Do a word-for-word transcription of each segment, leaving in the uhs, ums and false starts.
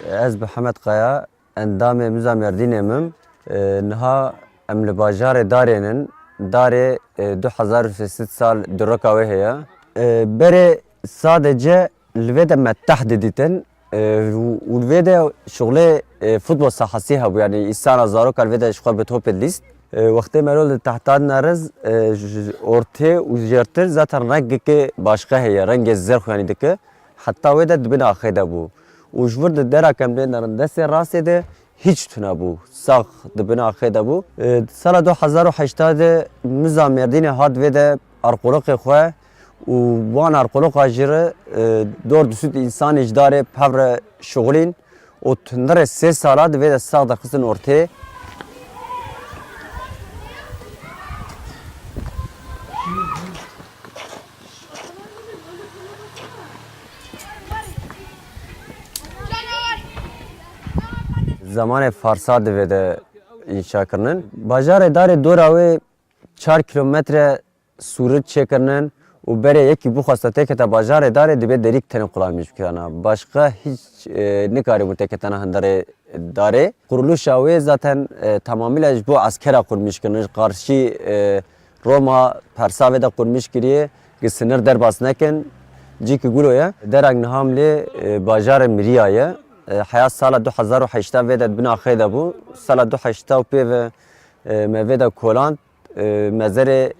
Ez Mihemed Kaya, endamê Muza Mêrdînê im. E, niha em li bajarê Darê nin. Darê, e, du hezar û sê sed sal diroka wê heye. E, berê sadece li vê de meteh didîtin, e, û, û li vê de şixulê, e, futbol sahasî hebû, yanî îsana zaroka li vê de ji xwe bi topê dilîst. E, wextê merol li tehta neriz, e, ji ortê û jêrtir zaten rengekê başqe heye, rengê zerx yanî dike. Heta wê de di bin axê de bû. Û ji vir di dera ke em lê nerin destê rastê de hîç tune bû. Sax di bin axê de bû. E, sala du hezar û heşta de Miza Mêrdînê hat vê de arqoloqê xwe û wan arqoloqa jî re, e, dor du sed însanê ji darê bi hev re şixulîn û hundirê sê sala di vê de sax derxistin ortê. Zemanê Farsa di vê de înşa kirinin. Bajarê Darê dora wê çar kilometre sûrit çêkirinin û berê yekî bixwesta têketa bajarê Darê dibê derîk tenê qulamîş bikirana. Başqa hîç, e, nikarîbû têketana hundirê Darê. Quruluşa wê zaten, e, tamamîle ji bo eskera qurmîş kirin, ji qarşî, e, Roma Persa vê de qurmîş kiriye, ki sinir derbas nekin, cî ki gulo ye. Derek niha em lê, e, bajarê Miriya ye. E, heya sala du hezar û heşta vê de di bin axê de bû. Sala du hezar û heşta û pê ve, e, me vê de koland, e, mezerê,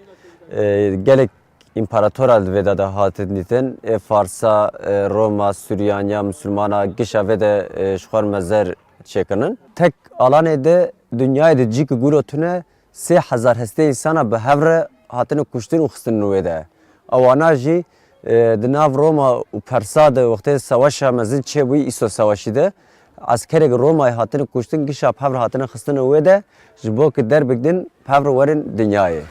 e, gelek împaratora li vê de, de hatin dîtin. Ê Farsa, e, Roma, Suryaniya, Musulmana, gişa vê de, e, ji xwe re mezer çêkirinin. Tek alanê de dinyayê de cî ki gulo tune, sê hezar hestê însana bi hev re hatine kuştin û xistin wê de. Ewana jî, e, di nav Roma û Persa de wextê sewaşa mezin çêbûyî, îso sewaşî de, eskerek Romayê hatine kuştin, gişa bi hev re hatine xistin wê de, ji bo ki derbik din bi hev re werin dinyayê.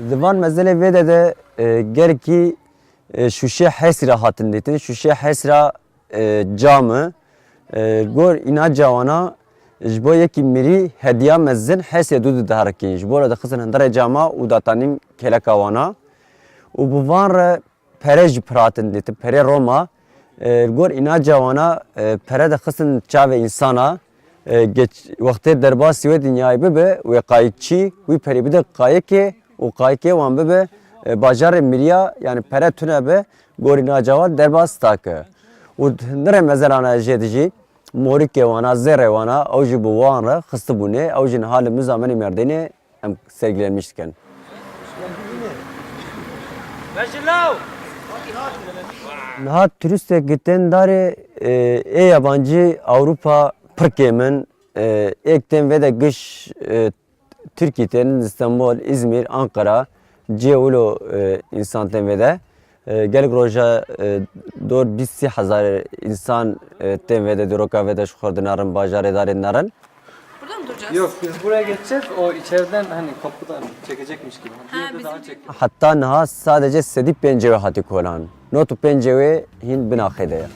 Di van mezelê vê de de, e, gelkî, e, şûşê hesîra hatin dîtin. Şûşê hesîra, e, cam e. E, gor îna cawana ji bo yekî mirî hediya mezin hesê dû diherikîn. Ji bo re dixistin hundirê cama û datanîn kêleka wana. Û bi van re pere jî pir hatin dîtin, perê Roma. E, li gor înaca wana, e, pere dixistin çavê însana, e, geç, wextê derbasî wê dinyayê bibe, wê qayikçî wî perî bide qayikê û qayikê wan bibe, e, bajarê miriya, yanî pere tune be, gor înaca wan derbas take. Û hundirê mezelana jê de jî morikê wana, zêrê wana, ew jî bi wan re xistibûnê, ew jî niha li Muza Menî Mêrdînê em sergilenmiş dikin. Niha turîstek tên Darê, e, ê yabancî Ewropa pir kêm in, e, êk tên vê de giş, e, Tirkî tên, Stenbol, Îzmîr, Ankara, cihê wilo, e, însan tên vê de. E, gelek roja, e, dor bîst sî hezar însan, e, tên vê de, diroka vê de ji xwe dinarin, bajarê Darê dinarin. Burada mı duracağız? Yok, biz buraya geçeceğiz. O içeriden hani kapıdan çekecekmiş gibi. Ha, Bir de bizim daha çek. Heta niha sadece sedî pêncî wê hatî kolan. Not û pêncî wê hîn binaxê de ye.